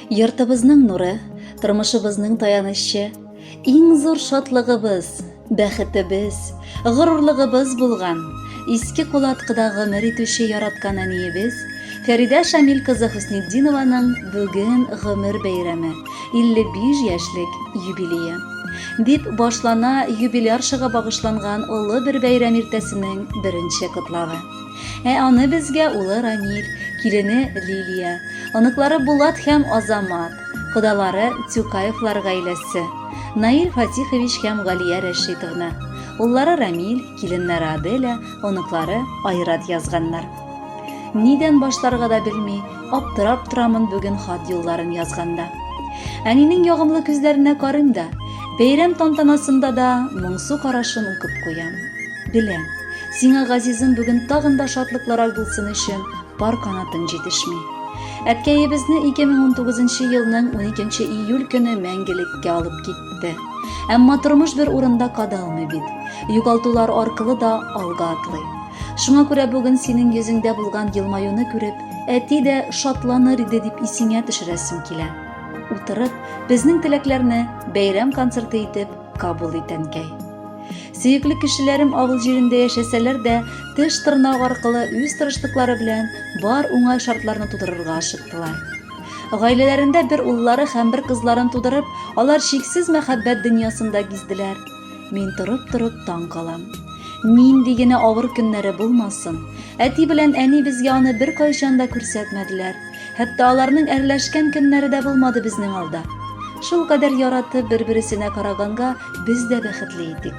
Йортыбызның нуры, тормышыбызның таянычы, иң зур шатлыгыбыз, бәхетебез, горурлыгыбыз булган, Иске Кулаткыда гомер итүче яраткан әниебез Фәридә Шамил кызы Хөснетдинованың бүген гомер бәйрәме, 55 яшьлек юбилее. Дип башлана юбиляршага багышланган олы бер бәйрәм иртәсенең беренче котлавы. Ә аны безгә улы Рамил, килене Лилия, оныклары Булат һәм Азамат, кодалары Тюкаевлар гаиләсе, Наил Фатихович һәм Галия Рәшитовна, уллары Рамил, киленнәре Аделя, оныклары Айрат язганнар. Нидән башларга да белми, аптырап торамын бүген хат юлларын язганда. Әнинең ягымлы күзләренә карыйм да, бәйрәм тантанасында да моңсу карашын укып куям. Беләм, сиңа, газизым, бүген тагын да шатлыклырак булсын өчен пар канатың җитешми. Әткәебезне 2019 елның 12 июль көне мәңгелеккә алып китте. Әмма тормыш бер урында кадалмый бит. Югалтулар аркылы да алга атлый. Шуңа күрә бүген синең йөзеңдә булган елмаюны күреп, әти дә шатланыр иде дип исеңә төшерәсем килә. Утырып, безнең теләкләрне бәйрәм концерты итеп кабул ит, әнкәй. Сөекле кешеләрем авыл җирендә яшәсәләр дә, теш-тырнак аркылы үз тырышлыклары белән бар уңай шартларны тудырырга ашыктылар. Гаиләләрендә бер уллары һәм бер кызларын тудырып, алар чиксез мәхәббәт дөньясында гизделәр. Мин торып-торып таң калам. Нинди генә авыр көннәре булмасын, әти белән әни безгә аны беркайчан да күрсәтмәделәр. Хәтта аларның әрләшкән көннәре дә булмады безнең алда. Шулкадәр яратып бер-бересенә караганга без дә бәхетле идек.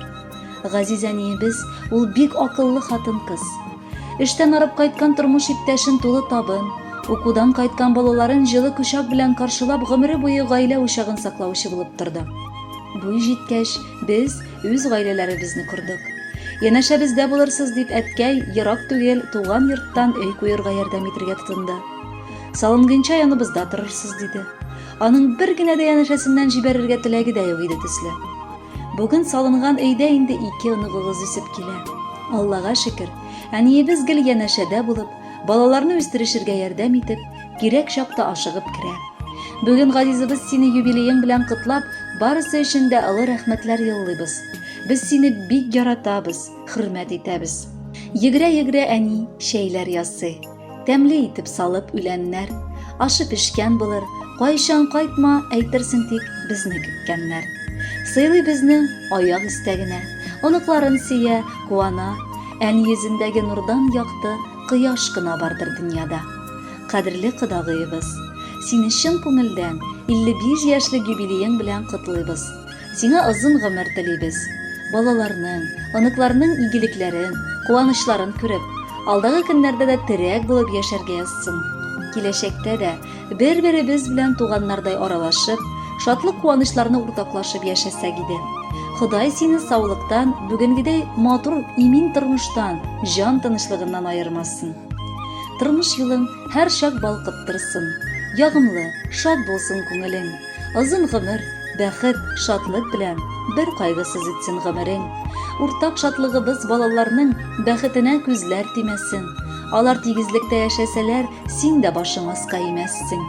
Газиз әниебез, ул бик акыллы хатын-кыз. Эштән арып кайткан тормыш иптәшен тулы табын, укудан кайткан балаларын җылы кочак белән каршылап гомере буе гаилә учагын саклаучы булып торды. Буй җиткәч, без үз гаиләләребезне кордык. Янәшәбездә булырсыз дип әткәй ерак түгел туган йорттан өй куерга ярдәм итергә тотынды. Салынгынча яныбызда торырсыз диде. Аның бер генә дә янәшәсеннән җибәрергә теләге дә юк иде төсле. Бүген салынган өйдә инде ике оныгыгыз үсеп килә. Аллага шөкер, әниебез гел янәшәдә булып, балаларны үстерешергә ярдәм итеп, кирәк чакта ашыгып керә. Бүген газизыбыз сине юбилеең белән котлап, барысы өчен дә олы рәхмәтләр юллыйбыз. Без сине бик яратабыз, хөрмәт итәбез. Йөгерә-йөгерә әни чәйләр ясый. Тәмле итеп салып үләннәр. Ашы пешкән булыр, кайчан кайтма, әйтерсең тик безне көткәннәр. Сыйлый безне аяк өстә генә, оныкларын сөя, куана. Әни йөзендәге нурдан якты кояш кына бардыр дөньяда. Кадерле кодагыебыз, сине чын күңелдән 55 яшьлек юбилеең белән котлыйбыз. Сиңа озын гомер телибез. Балаларның, оныкларның игелекләрен, куанычларын күреп, алдагы көннәрдә дә терәк булып яшәргә язсын. Киләчәктә дә бер-беребез белән туганнардай аралашып, шатлык-куанычларны уртаклашып яшәсәк иде. Ходай сине саулыктан, бүгенгедәй матур, имин тормыштан, җан тынычлыгыннан аермасын. Тормыш юлың һәрчак балкып торсын, ягымлы, шат булсын күңелең. Озын гомер, бәхет, шатлык белән бер кайгысыз үтсен гомерең. Уртак шатлыгыбыз балаларның бәхетенә күзләр тимәсен. Алар тигезлектә яшәсәләр, син дә башың аска имәссең.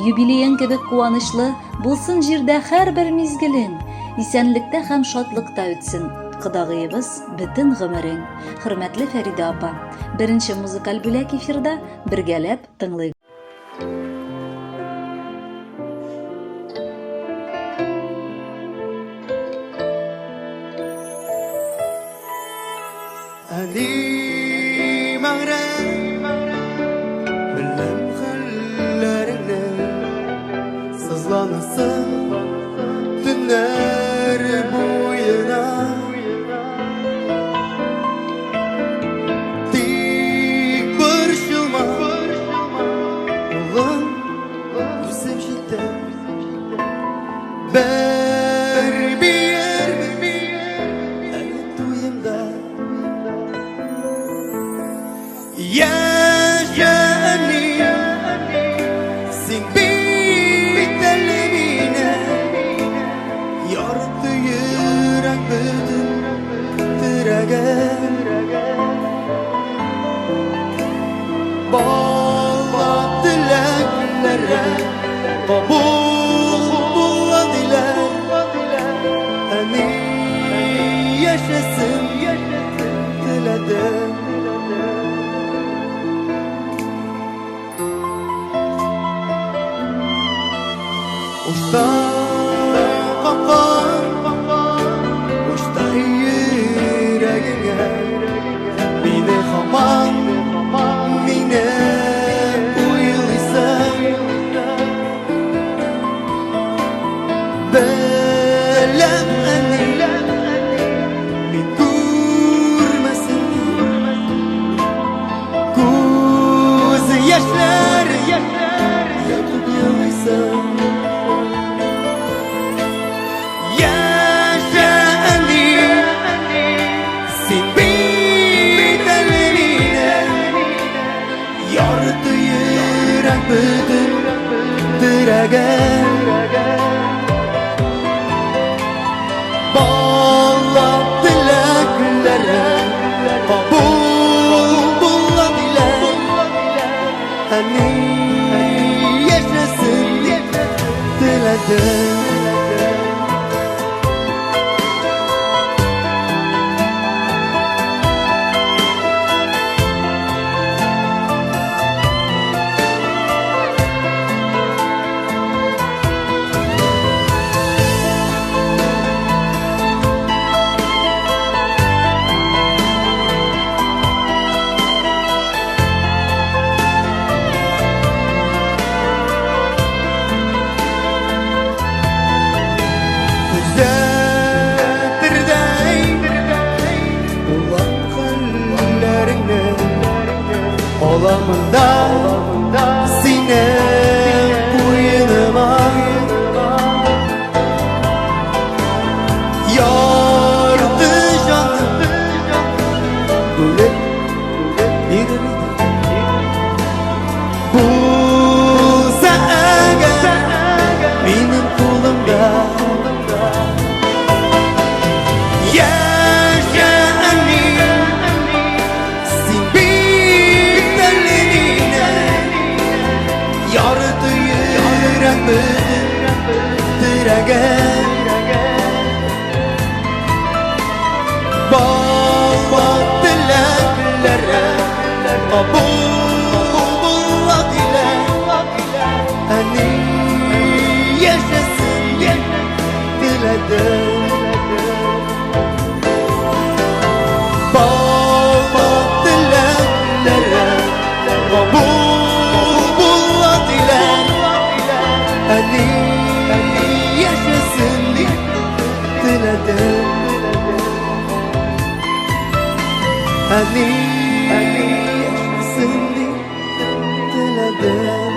Юбилеең кебек куанычлы булсын җирдә һәрбер мизгелең. Исәнлектә һәм шатлыкта үтсен, кодагыебыз, бөтен гомерең. Хөрмәтле Фәридә апа, беренче музыкаль бүләк эфирда бергәләп тыңлыйк. Әни мәгърәм, беләм хәлләреңне, сызланасың төннәр буена. Тик борчылма, улым, үсеп җитте. Бер биермен әле туемда. Яшә, әни, син бит әле мине ярты йөрәк бөтен терәгем. Баллап теләк. Кабул була диләр. Әни яшәсен теләдем. Уштай каккан, уштай йөрәгеңә Мине һаман, мине уйлыйсың. Беләм, әни, мин күрмәсен. Күз яшьләре ятып елыйсың. Яшә, әни, син бит әле минем ярты йөрәк, бөтен терәгем. Бала теләкләре кабул була диләр. Әни яшәсен дип теләдем. Төзәтердәй булган хәлләреңне Аламын да сине куеныма. Ярты җаным бүлеп бирер идем. Булса әгәр минем кулымда. Яшә, әни, син бит әле минем ярты йөрәк, бөтен терәгем. Бала теләкләре кабул була диләр. Әни яшәсен теләдем. Бала теләкләре кабул була диләр. Әни яшәсен дип теләдем. Әни яшәсен дип теләдем.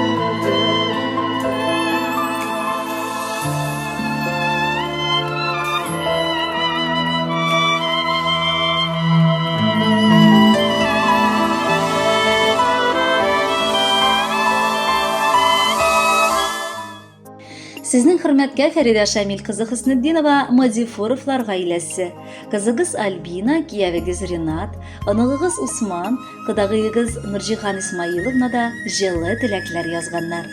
Сезнең хөрмәткә Фәридә Шамил кызы Хөснетдинова Мадифуровлар гаиләсе, кызыгыз Альбина, киявегез Ренат, оныгыгыз Усман, кодагыегыз Нурҗиһан Исмаиловна да җылы теләкләр язганнар.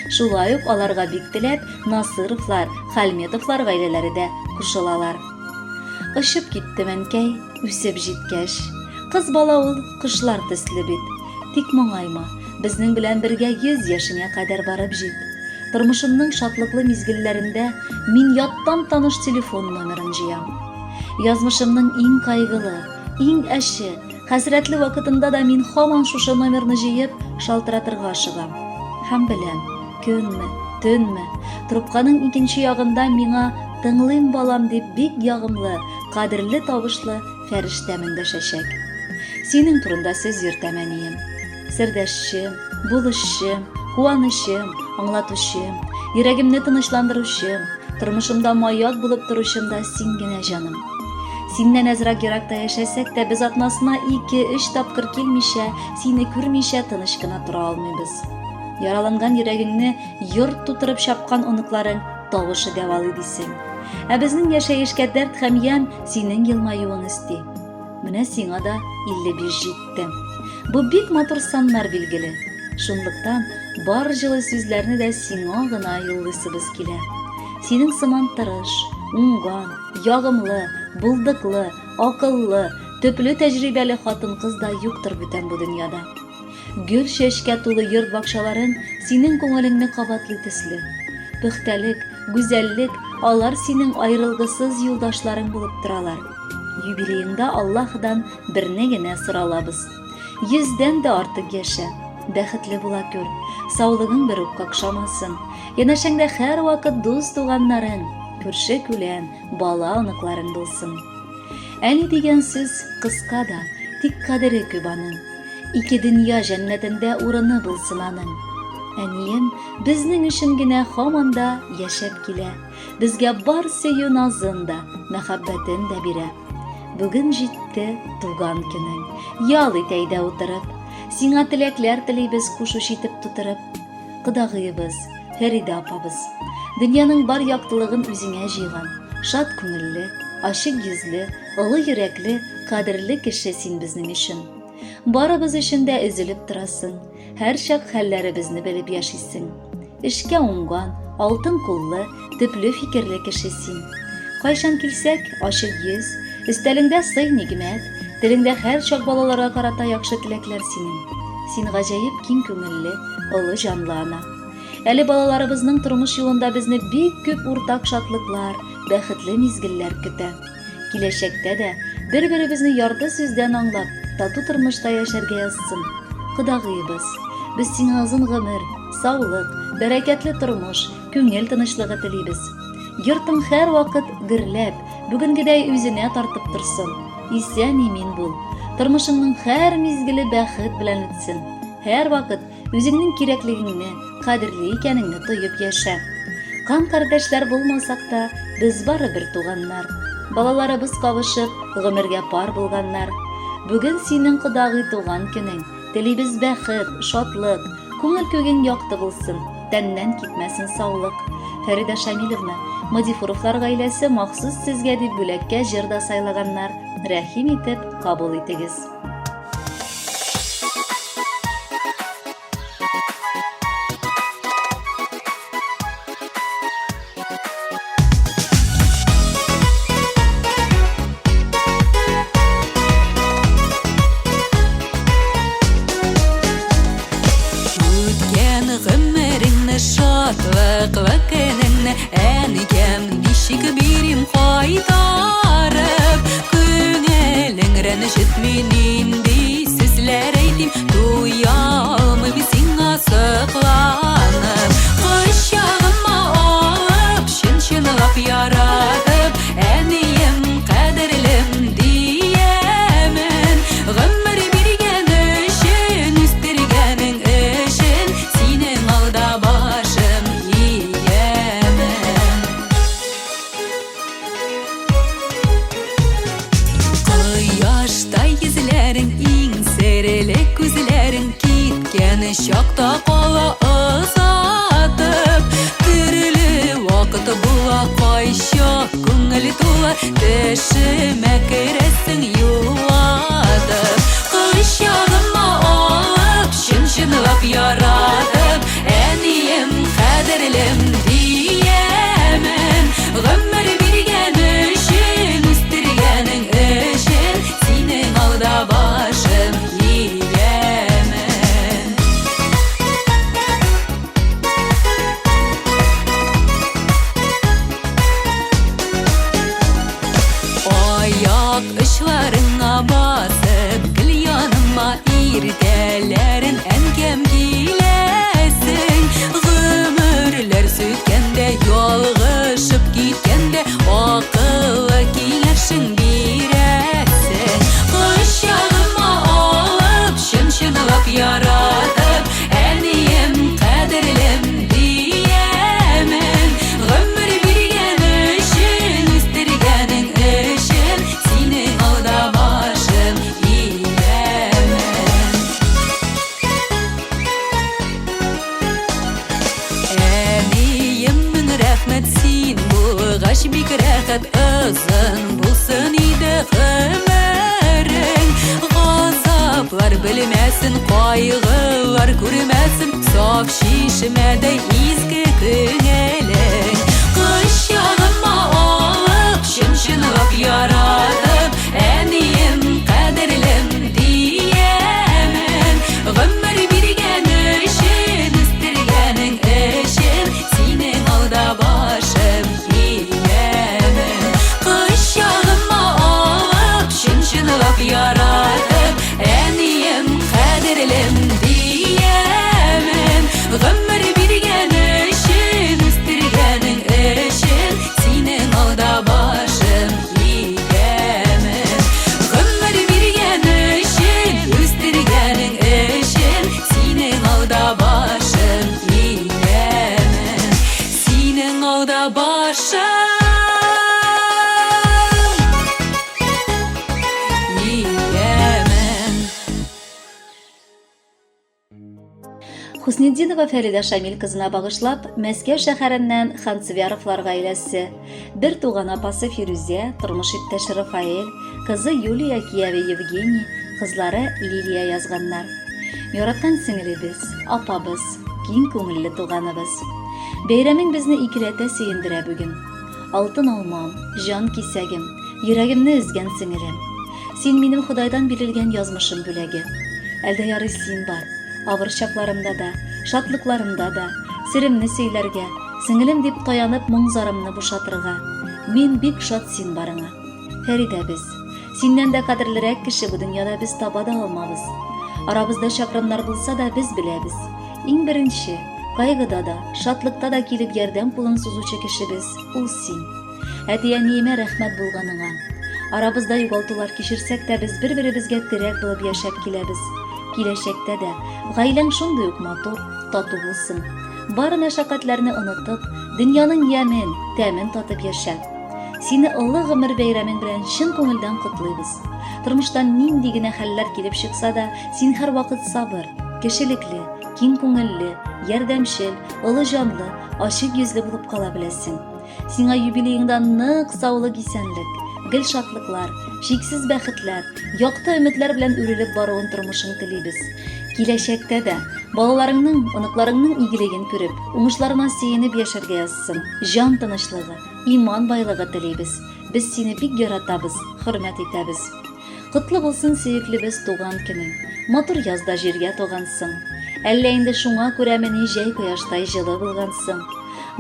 Шулай ук аларга бик теләп Насыровлар, Хальметовлар гаиләләре дә кушылалар. Очып киттем, әнкәй, үсеп җиткәч. Кыз бала ул кошлар төсле бит. Тик моңайма, безнең белән бергә 100 яшеңә кадәр барып җит. Тормышымның шатлыклы мизгелләрендә мин яттан таныш телефон номерын җыям. Язмышымның иң кайгылы, иң әче, хәсрәтле вакытында да мин һаман шушы номерны җыеп, шалтыратырга ашыгам. Һәм беләм, көнме, төнме, трубканың икенче ягында миңа тыңлыйм балам дип бик ягымлы, кадерле тавышлы фәрештәм эндәшәчәк. Синең турында сүз йөртәм, әнием. Сердәшчем, булышчым, куанычым, аңлатучым, йөрәгемне тынычландыручым, тормышымда маяк булып торучым да син генә, җаным. Синнән әзрәк еракта яшәсәк тә, без атнасына ике-өч тапкыр килмичә, сине күрмичә тыныч кына тора алмыйбыз. Яраланган йөрәгеңне йорт тутырып чапкан оныкларың тавышы дәвалый дисең. Ә безнең яшәешкә дәрт һәм ямь синең елмаюың өсти. Менә сиңа да 55 җитте. Бу бик матур саннар билгеле. Шунлыктан бар җылы сүзләрне дә сиңа гына юллыйсыбыз килә. Синең сыман тырыш, уңган, ягымлы, булдыклы, акыллы, төпле тәҗрибәле хатын-кыз да юктыр бүтән бу дөньяда. Гөл чәчкә тулы йорт бакчаларың синең күңелеңне кабатлый төсле. Пөхтәлек, гүзәллек алар синең аерылгысыз юлдашларың булып торалар. Юбилееңда Аллаһыдан берне генә соралабыз. Йөздән дә артык яшә, бәхетле була күр, саулыгың бер үк какшамасын. Янәшәңдә һәрвакыт дус-туганнарың, күрше-күлән, бала-оныкларың булсын. Әни дигән сүз кыска да, тик кадере күп аның. Ике дөнья җәннәтендә урыны булсын аның. Әнием безнең өчен генә һаман да яшәп килә. Безгә бар сөю назын да, мәхәббәтен дә бирә. Бүген җитте туган көнең. Ял ит әйдә утырып. Сиңа теләкләр телибез кушуч итеп тутырып. Кодагыебыз, Фәридә апабыз. Дөньяның бар яктылыгын үзеңә җыйган, шат күңелле, ачык йөзле, олы йөрәкле, кадерле кеше син безнең өчен. Барыбыз өчен дә өзелеп торасың, һәрчак хәлләребезне белеп яшисең. Эшкә уңган, алтын куллы, төпле фикерле кеше син. Кайчан килсәк, ачык йөз, өстәлеңдә сый-нигъмәт, телеңдә һәрчак балаларга карата яхшы теләкләр синең. Син гаҗәеп киң күңелле, олы җанлы ана. Әле балаларыбызның тормыш юлында безне бик күп уртак шатлыклар, бәхетле мизгелләр көтә. Киләчәктә дә бер-беребезне ярты сүздән аңлап, тату тормышта яшәргә язсын. Кодагыебыз, без сиңа озын гомер, саулык, бәрәкәтле тормыш, күңел тынычлыгы телибез. Йортың һәрвакыт гөрләп, бүгенгедәй үзенә тартып торсын. Исән-имин бул. Тормышыңның һәр мизгеле бәхет белән үтсен. Һәрвакыт Үзеңнең кирәклегеңне, кадерле икәнеңне тоеп яшә. Кан кардәшләр булмасак та, без барыбер туганнар. Балаларыбыз кавышып, гомергә пар булганнар. Бүген синең кодагый туган көнең. Телибез бәхет, шатлык, күңел күгең якты булсын, тәннән китмәсен саулык. Фәридә Шамилевна, Мадифуровлар гаиләсе махсус сезгә дип бүләккә җыр да сайлаганнар. Рәхим итеп, кабул итегез. Үткән гомереңне, шатлыклы көнеңне, Әнкәм, ничек бирим кайтарып? Күңелең рәнҗетми, нинди сүзләр әйтим, Туя алмыйм сиңа сокланып. Кочагыма алып, чын-чынлап яратып, Әнием, кадерлем диемен. Гомер биргән өчен, үстергәнең өчен, Синең алда башым иемен. Кояштай йөзләрең, иң серле күзләрең Киткән чакта кала озатып. Төрле вакыт була, кайчак күңел тула, Төшемә керәсең юатып. Кочагыма алып, чын-чынлап яратып, Әнием, кадерлем диемен. Гомер биргән өчен, үстергәнең өчен, Синең алда башым иемен. Аяк очларыңа басып, гел яныма иртәләрен әнкәм киләсең. Гомерләр сүткәндә, ялгышып киткәндә, акыллы киңәшең бирәсең. Кочагыма алып, чын-чынлап яратып, әнием, кадерлем диемен. Гомер биргән өчен, үстергәнең өчен, синең алда башым иемен. Әнием, мең рәхмәт, син булгач бик рәхәт, озын булсын иде гомерең. Газаплы Авырлыклар белмәсен, кайгылар күрмәсен, саф чишмәдәй изге күңелең. Кочагыма алып, чын-чынлап яратып, әнием, кадерлем диемен. Гомер биргән өчен, үстергәнең өчен, синең алда башым иямен. Кочагыма алып, чын-чынлап яратып, әнием, кадерлем диемен. Гомер биргән өчен, үстергәнең өчен, синең алда башым иямен. Гомер биргән өчен, үстергәнең өчен, синең алда башым иямен. Синең алда башым иямен. Хуснетдинова Фәридә Шамил кызына багышлап, Мәскәү шәһәреннән Ханцвяровлар гаиләсе, бер туган апасы Фирүзә, тормыш иптәше Рафаэль, кызы Юлия, кияве Евгений, кызлары Лилия язганнар. Яраткан сеңелебез, апабыз, киң күңелле туганыбыз. Бәйрәмең безне икеләтә сөендерә бүген. Алтын алмам, җан кисәгем, йөрәгемне өзгән сеңелем. Син минем Ходайдан бирелгән язмышым бүләге. Әлдә ярый син бар. Авыр чакларымда да, шатлыкларымда да, серемне сөйләргә, сеңелем дип таянып моң-зарымны бушатырга. Мин бик шат син барыңа. Фәридәбез, синнән дә кадерлерәк кеше бу дөньяда без таба да алмабыз. Арабызда чакрымнар булса да, без беләбез. Иң беренче, кайгыда да, шатлыкта да килеп ярдәм кулын сузучы кешебез, ул син. Әти-әниемә рәхмәт булганыңа. Арабызда югалтулар кичерсәк тә, без бер-беребезгә терәк булып яшәп киләбез. Киләчәктә дә гаиләң шундый ук матур, тату булсын. Бар мәшәкатьләрне онытып, дөньяның ямен, тәмен татып яшә. Сине олы гомер бәйрәмең белән чын күңелдән котлыйбыз. Тормышта нинди генә хәлләр килеп чыкса да, син һәрвакыт сабыр, кешелекле, киң күңелле, ярдәмчел, олы җанлы, ачык йөзле булып кала беләсең. Сиңа юбилееңда нык саулык-исәнлек, гел шатлыклар, чиксез бәхетләр, якты өметләр белән үрелеп баруын тормышың телибез. Киләчәктә дә балаларыңның, оныкларыңның игелеген күреп, уңышларына сөенеп яшәргә язсын. Җан тынычлыгы, иман байлыгы телибез. Без сине бик яратабыз, хөрмәт итәбез. Котлы булсын, сөеклебез, туган көнең. Матур язда җиргә тугансың. Әллә инде шуңа күрәмени җәй кояштай җылы булгансың.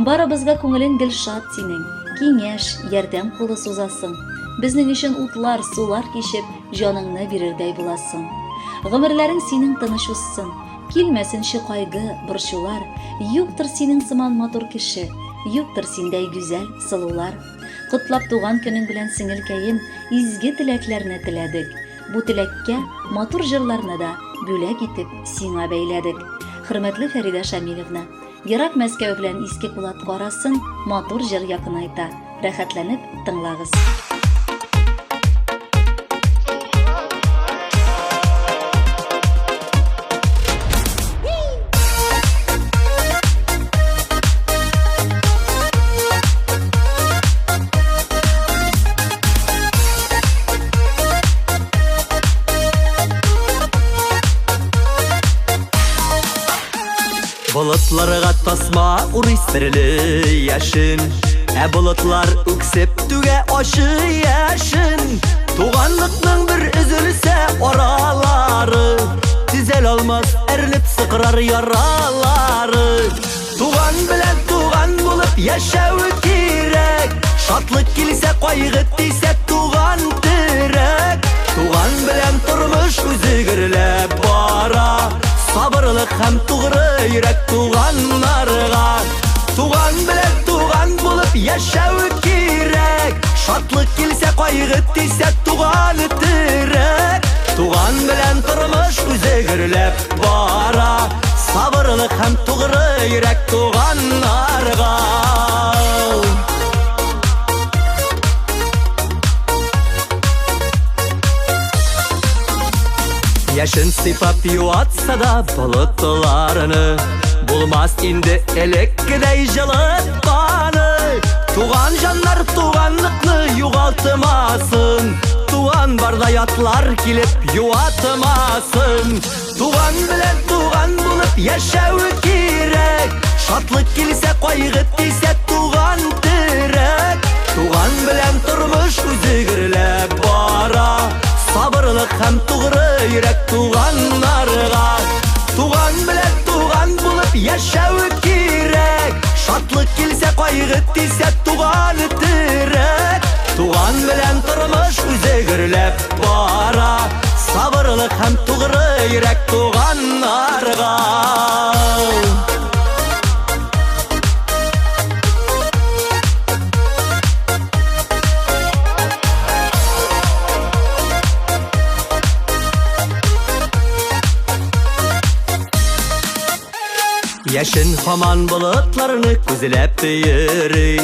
Барыбызга күңелең гел шат синең. Киңәш, ярдәм кулы сузасың. Безнең өчен утлар, сулар кичеп, җаныңны бирердәй буласың. Гомерләрең синең тыныч узсын. Килмәсенче кайгы, борчулар. Юктыр синең сыман матур кеше, юктыр синдәй гүзәл, сылулар. Котлап туган көнең белән, сеңелкәем, изге теләкләрне теләдек. Бу теләккә матур җырларны да бүләк итеп сиңа бәйләдек. Хөрмәтле Фәридә Шамилевна, ерак Мәскәү белән Иске Кулатка арасын матур җыр якынайта. Рәхәтләнеп тыңлагыз. Болытларга тасма урый серле яшен, Ә болытлар үксеп түгә ачы яшен. Туганлыкның бер өзелсә аралары, Төзәл алмас әрлеп сыкрар яралары. Туган белән туган булып яшәү кирәк, Шатлык килсә, кайгы тисә, туган терәк. Туган белән тормыш үзе гөрләп бара, Сабырлык һәм тугры йөрәк туганнарга. Туган белән туган булып яшәү кирәк, Шатлык килсә, кайгы тисә, туган терәк. Туган белән тормыш үзе гөрләп бара, Сабырлык һәм тугры йөрәк туганнарга. Яшен сыйпап юатса да болытларны, Булмас инде элеккедәй җылытканы. Туган җаннар туганлыкны югалтмасын. Туган барда ятлар килеп юатмасын. Туган белән туган булып яшәү кирәк. Шатлык килсә, кайгы тисә, туган терәк. Туган белән тормыш үзе гөрләп бара. Сабырлык һәм тугры йөрәк туганнарга. Туган белән туган булып яшәү кирәк. Шатлык килсә, кайгы тисә, туган терәк. Туган белән тормыш үзе гөрләп бара. Сабырлык һәм тугры йөрәк туганнарга. Яшен һаман болытларны күзләп йөри.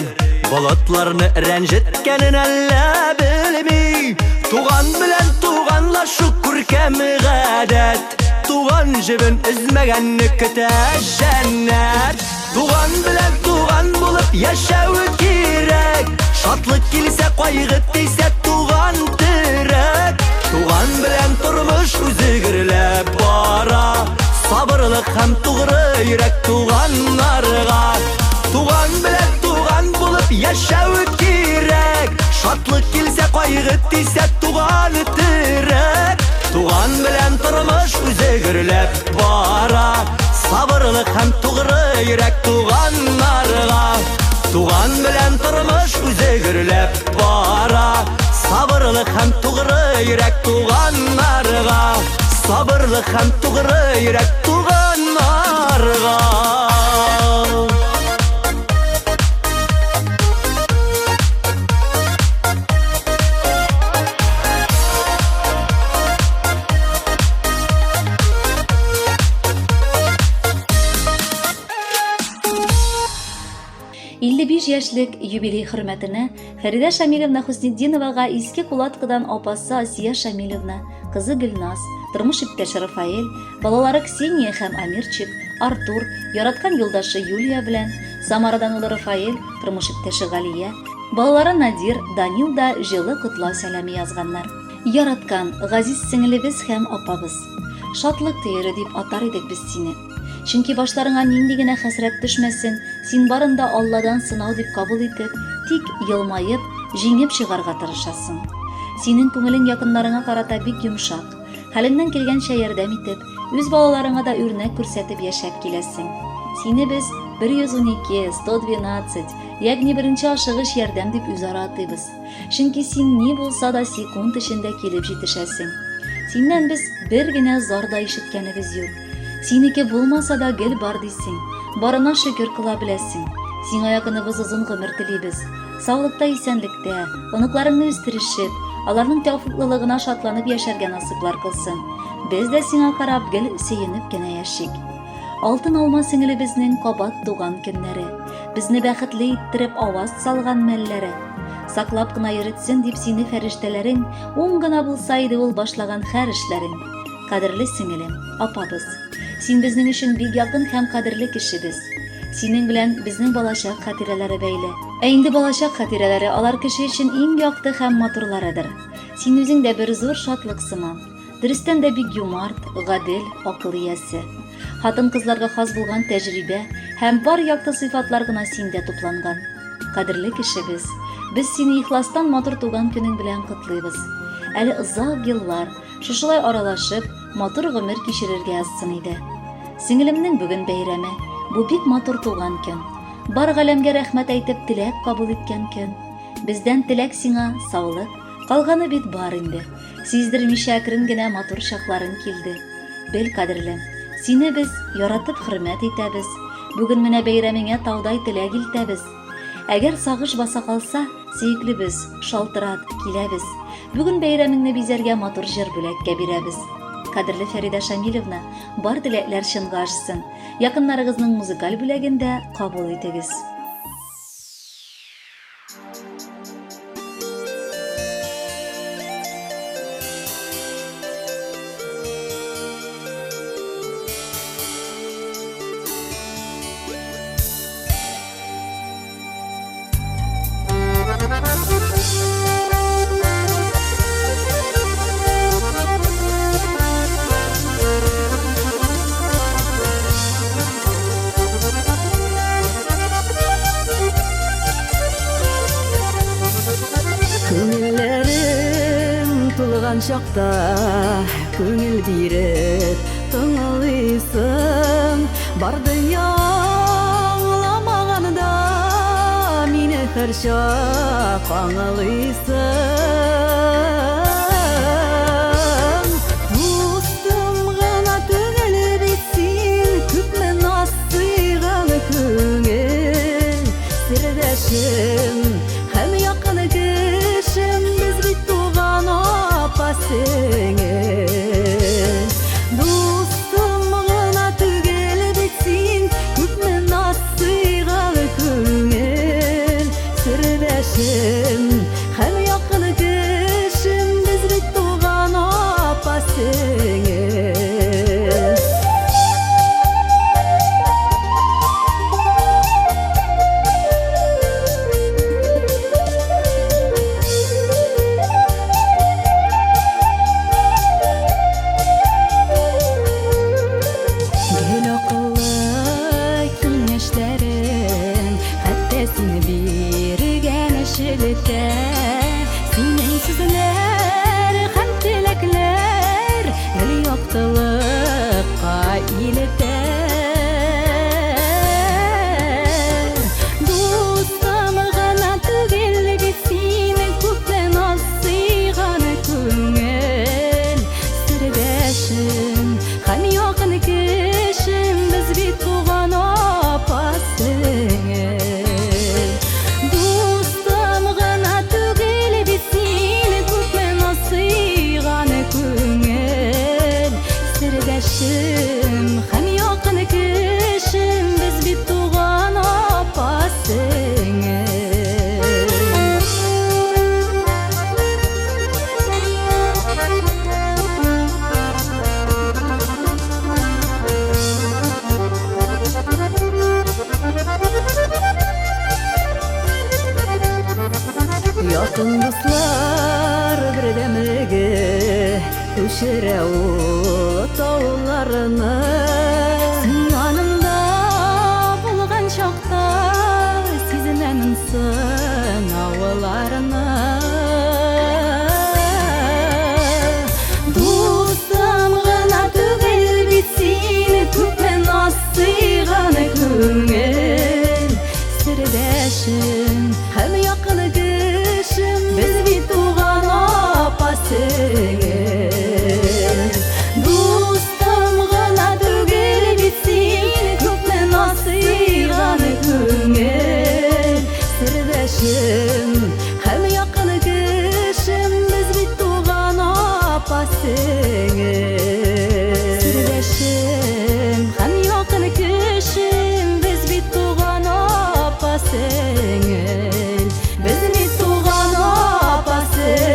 Болытларны рәнҗеткәнен әллә белми. Туган белән туганлашу күркәм гадәт. Туган җебен өзмәгәнне көтә җәннәт. Туган белән туган булып яшәү кирәк. Шатлык килсә, кайгы тисә, туган терәк. Туган белән тормыш үзе гөрләп бара. Сабырлык һәм тугры йөрәк туганнарга. Туган белән туган булып яшәү кирәк. Шатлык килсә, кайгы тисә, туган терәк. Туган белән тормыш үзе гөрләп бара. Сабырлык һәм тугры йөрәк туганнарга. Туган белән тормыш үзе гөрләп бара. Сабырлык һәм тугры йөрәк туганнарга. Сабырлык һәм тугры йөрәк туганнарга. 55 яшьлек юбилей хөрмәтенә Фәридә Шамилевна Хөснетдиновага Иске Кулаткыдан апасы Асия Шамилевна, кызы Гөлназ, тормыш иптәше Рафаэль, балалары Ксения һәм Амирчик, Артур, яраткан юлдашы Юлия белән, Самарадан улы Рафаэль, тормыш иптәше Галия, балалары Надир, Данил да җылы котлау сәламе язганнар. Яраткан, газиз сеңелебез һәм апабыз. Шатлык төере дип атар идек без сине. Чөнки башларыңа нинди генә хәсрәт төшмәсен, син барын да Алладан сынау дип кабул итеп, тик елмаеп, җиңеп чыгарга тырышасың. Синең күңелең якыннарыңа карата бик йомшак. Хәлеңнән килгәнчә ярдәм итеп, үз балаларыңа да үрнәк күрсәтеп яшәп киләсең. Сине без 112, 112, ягъни беренче ашыгыч ярдәм дип үзара атыйбыз. Чөнки син ни булса да секунд эчендә килеп җитешәсең. Синнән без бер генә зар да ишеткәнебез юк. Синеке булмаса да гел бар дисең. Барына шөкер кыла беләсең. Сиңа якыныбыз озын гомер телибез. Саулыкта, исәнлектә, оныкларыңны үстерешеп, аларның тәүфыйклылыгына шатланып яшәргә насыйплар кылсын. Без дә сиңа карап гел сөенеп кенә яшик. Алтын алма сеңелебезнең кабат туган көннәре, безне бәхетле иттереп аваз салган мәлләре. Саклап кына йөретсен дип сине фәрештәләрең, уң гына булса иде ул башлаган хәр эшләрең. Кадерле сеңелем, апабыз, син безнең өчен бик якын һәм кадерле кешебез. Синең белән безнең балачак хатирәләре бәйле. Ә инде балачак хатирәләре алар кеше өчен иң якты һәм матурларыдыр. Син үзең дә бер зур шатлык сыман. Дөрестән дә бик юмарт, гадел, акыл иясе. Хатын-кызларга хас булган тәҗрибә һәм бар якты сыйфатлар гына синдә тупланган. Кадерле кешебез, без сине ихластан матур туган көнең белән котлыйбыз. Әле озак еллар шушылай аралашып, матур гомер кичерергә язсын иде. Сеңелемнең бүген бәйрәме. Бу бик матур туган көн. Бар галәмгә рәхмәт әйтеп теләк кабул иткән көн. Бездән теләк сиңа саулык, калганы бит бар инде. Сиздермичә әкрен генә матур чакларың килде. Бел, кадерлем, сине без яратып хөрмәт итәбез. Бүген менә бәйрәмеңә таудай теләк илтәбез. Әгәр сагыш баса калса, сөеклебез, шалтырат, киләбез. Бүген бәйрәмеңне бизәргә матур җыр бүләккә бирәбез. Кадерле Фәридә Шамилевна, бар теләкләр чынга ашсын. Якыннарыгызның музыкаль бүләген дә кабул итегез. Булган чакта күңел биреп тыңлыйсың. Бар дөнья аңламаганда мине һәрчак аңлыйсың. Дустым гына түгел бит син, күпме наз сыйган күңел сердәшем. Һәм якын кешем, без бит туган апа сеңел. Дустым гына түгел бит син, күпме наз сыйган күңел сердәшем. Һәм якын кешем, без бит туган апа сеңел. Гел акыллы киңәшләрең, хәтта син биргән шелтә. Синең сүзләр һәм теләкләр гел яктылыкка илтә. Дустым гына түгел бит син, күпме наз сыйган күңел сердәшем һәм якын кешем, без бит туган апа сеңел. Дустым гына түгел бит син, күпме наз сыйган күңел сердәшем һәм якын кешем, без бит туган апа сеңел. Якын дуслар бердәмлеге күчерә ул тауларны. Син янымда булган чакта сизенәмен сынауларны. Дустым гына түгел бит син, күпме наз сыйган күңел сердәшем һәм якын кешем, без бит туган апа сеңел. Дустым гына түгел бит син, күпме наз сыйган күңел сердәшем һәм якын кешем, без бит туган апа сеңел. Сердәшем һәм якын кешем, без бит туган апа сеңел. Без бит туган апа сеңел.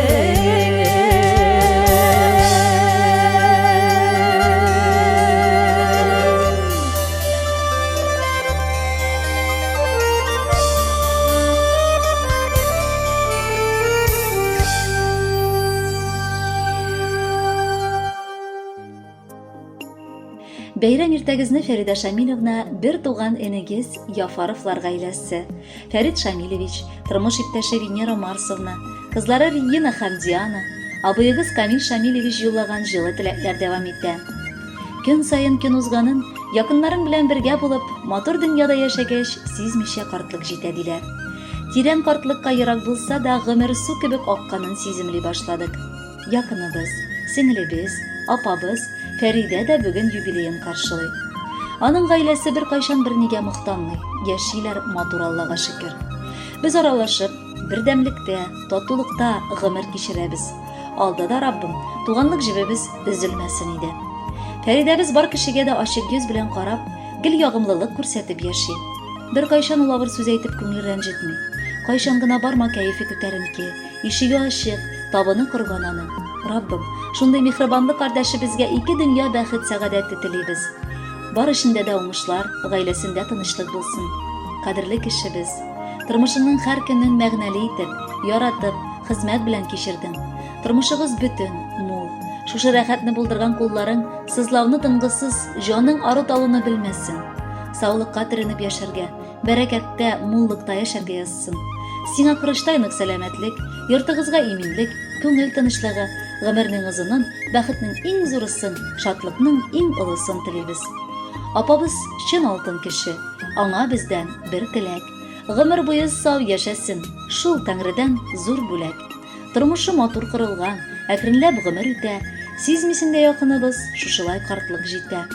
Бәйрәм иртәгезне Фәридә Шамилевна бер туган энегез Яфаровлар гаиләсе, Фәрид Шамилевич, тормыш иптәше Венера Марсовна, кызлары Регина һәм Диана, абыегыз Камил Шамилевич юллаган җылы теләкләр дәвам итә. Көн саен көн узганын, якыннарың белән бергә булып, матур дөньяда яшәгәч, сизмичә картлык җитә диләр. Тирән картлыкка ерак булса да, гомер су кебек акканын сиземли башладык. Якыныбыз, сеңлебез, апабыз Фәридә дә бүген юбилеен каршылый. Аның гаиләсе беркайчан бернигә мохтанмый, яшиләр матур Аллага шөкер. Без аралашып, бердәмлектә, татулыкта гомер кичерәбез. Алда да Раббым, туганлык җебебез өзелмәсен иде. Фәридәбез бар кешегә дә ачык йөз белән карап, гел ягымлылык күрсәтеп яши. Беркайчан ул авыр сүз әйтеп күңел рәнҗетми. Кайчан гына барма кәефе күтәренке, ишеге ачык, табыны корган аның. Раббым, шундый михрибанлы кардәшебезгә ике дөнья бәхет-сәгадәте телибез. Бар эшендә дә уңышлар, гаиләсендә тынычлык булсын. Кадерле кешебез, тормышыңның һәр көнен мәгънәле итеп, яратып, хезмәт белән кичердең. Тормышыгыз бөтен, мул. Шушы рәхәтне булдырган кулларың сызлауны тынгысыз, җаның ару-талуны белмәсен. Саулыкка төренеп яшәргә, бәрәкәттә, муллыкта яшәргә язсын. Сиңа корычтай нык сәламәтлек, йортыгызга иминлек, күңел тынычлыгы, Гомернең озынын, бәхетнең иң зурысын, шатлыкның иң олысын телибез. Апабыз чын алтын кеше, аңа бездән бер теләк. Гомер буе сау яшәсен, шул Тәңредән зур бүләк. Тормышы матур корылган, әкренләп гомер үтә, сизмисең дә якыныбыз, шушылай картлык җитә.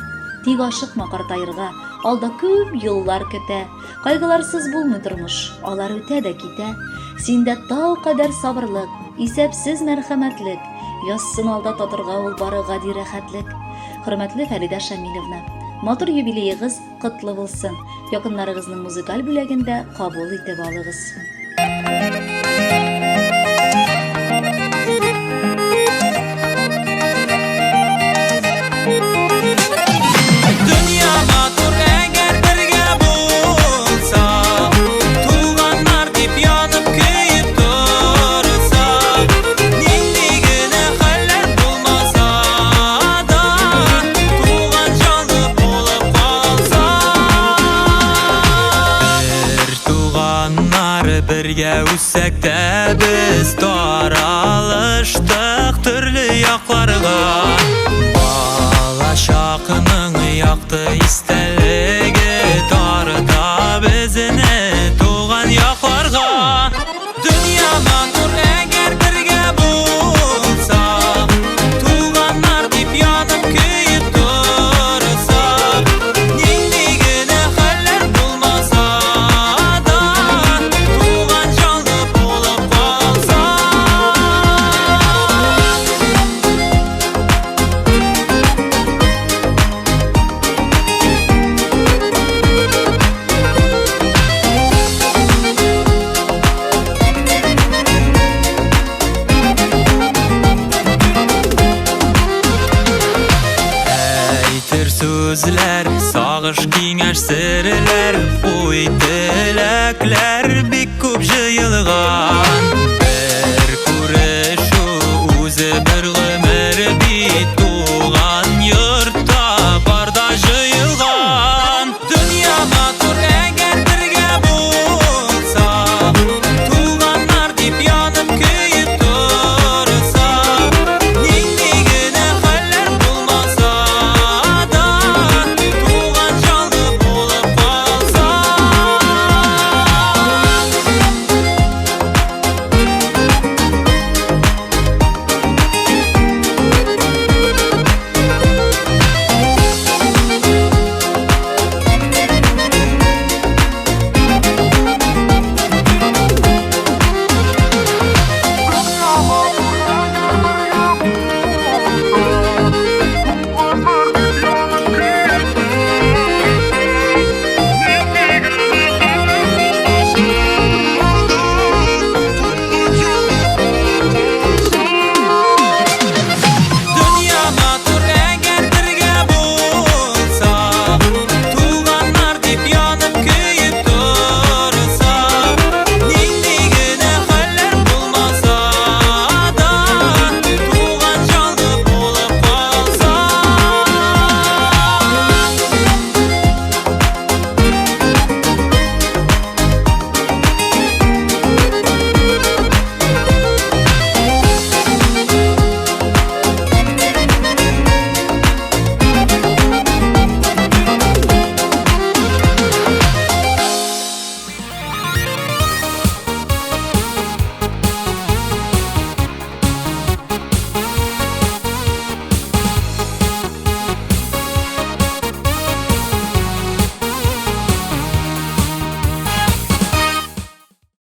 Тик ашыкма картаерга, алда күп юллар көтә. Кайгыларсыз булмый тормыш, алар үтә дә китә. Синдә тау кадәр сабырлык, исәпсез мәрхәмәтлек. Язсын алда татырга ул бары гади рәхәтлек. Хөрмәтле Фәридә Шамилевна, матур юбилеегыз котлы булсын. Якыннарыгызның музыкаль бүләген дә кабул итеп алыгыз. Дөнья матур, әгәр бергә булсак, Туганнар дип янып көеп торсак, Нинди генә хәлләр булмаса да, Туган җанлы булып калсак. Бер туганнар бергә үссәк тә без таралыштык төрле якларга. Бала чакның якты истәлеге тарта безне туган якларга. Дөнья матур, әгәр бергә булсак, Туганнар дип янып көеп торсак, Нинди генә хәлләр булмаса да, Туган җанлы булып калсак. Әйтер сүзләр, сагыш, киңәш, серләр, уй, теләкләр бик